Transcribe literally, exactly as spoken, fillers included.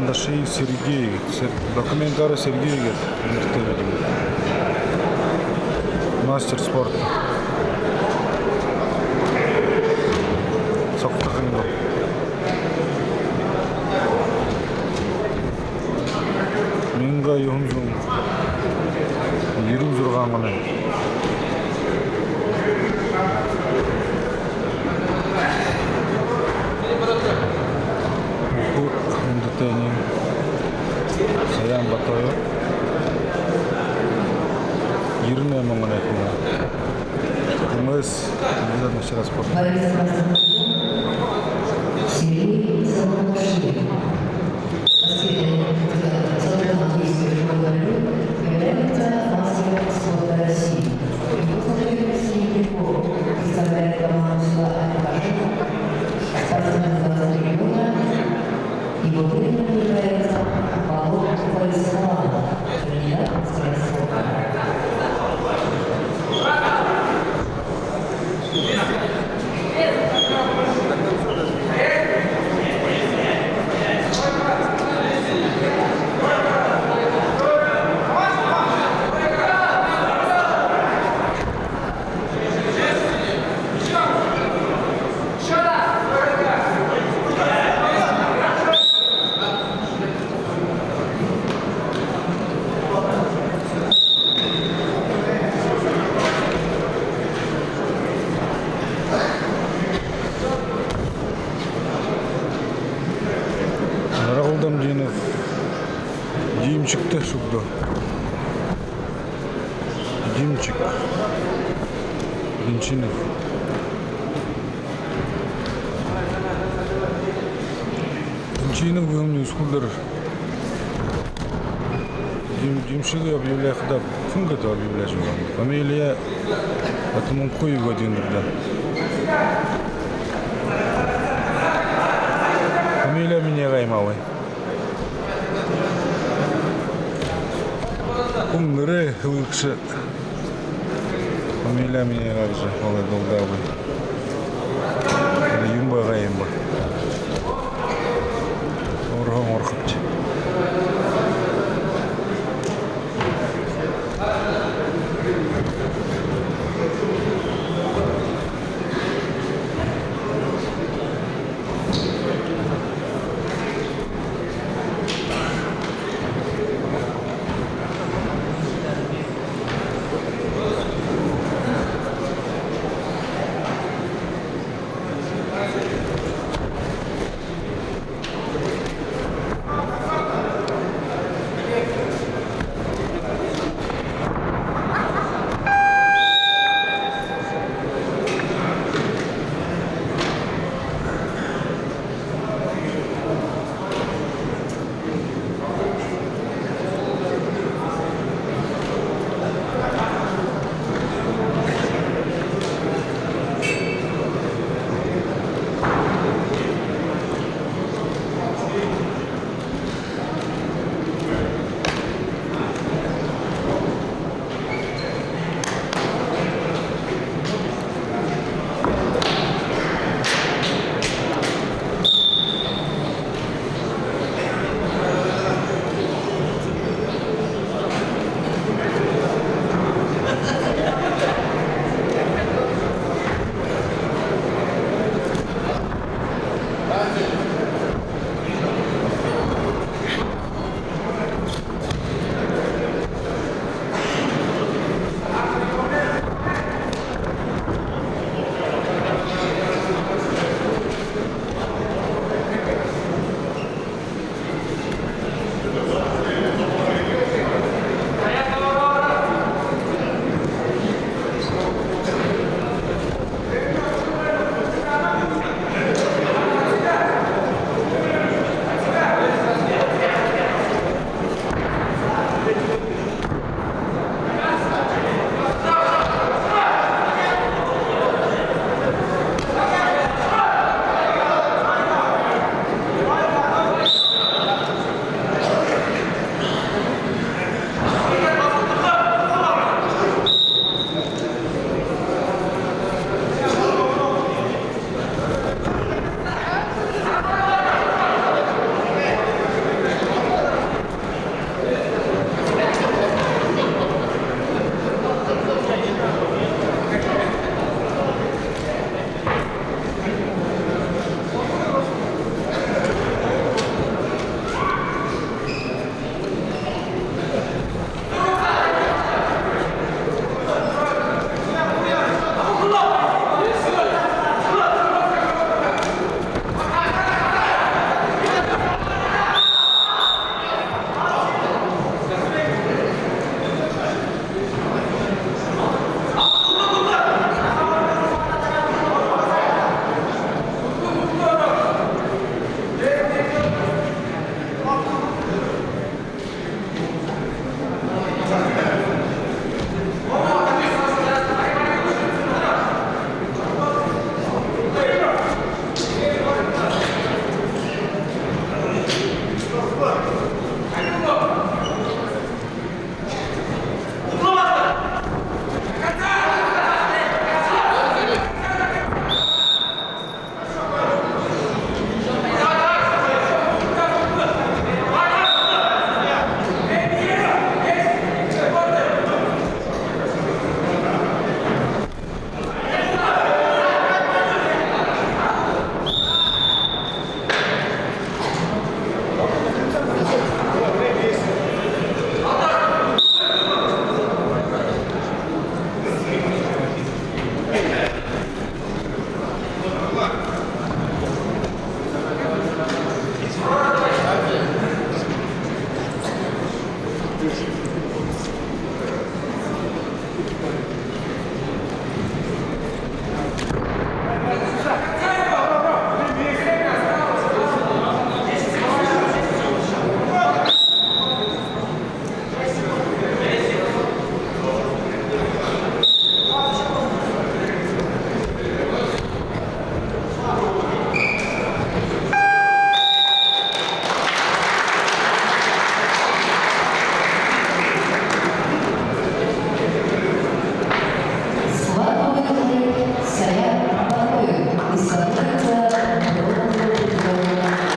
Дашиев Сергей, Сер-, Документаараа Сергей гээд нэртэй байдаг. Мастер спорта. Согтохын бол. Мянга юһэн зуун ерэн зургаан оной. Үхэр хүндэтэйнь Саян Батоев. Ерэн найман оной хүн. Тэмээс, нэлээд нэшэр спорт. Борис Краснов, Сергей Соломонашвили. Воспитанник Центральной английской школы борьбы, является мастером спорта России. Его соперник Сергей Легков представляет команду села Аль-Хажи, спортсмен из Региона. Его тренером является Павел Борисович, кандидат мастера спорта. Наргал Дамдинов Димчиктэй шүгдөө. Димчик. Динчинов. Динчинов гэһэн үсхүүлээр Дим-, Димчикые объявляхада, хэн гээд объявляжа байгаа. Фамилия Атамункуев гэдэг юм даа. Фамилия минии гайхамгүй. Хүн нэрээ хэлэгшэ. Фамилия минии гайхажа, олой дуулдаагүй. Юун байгаа юм бэ?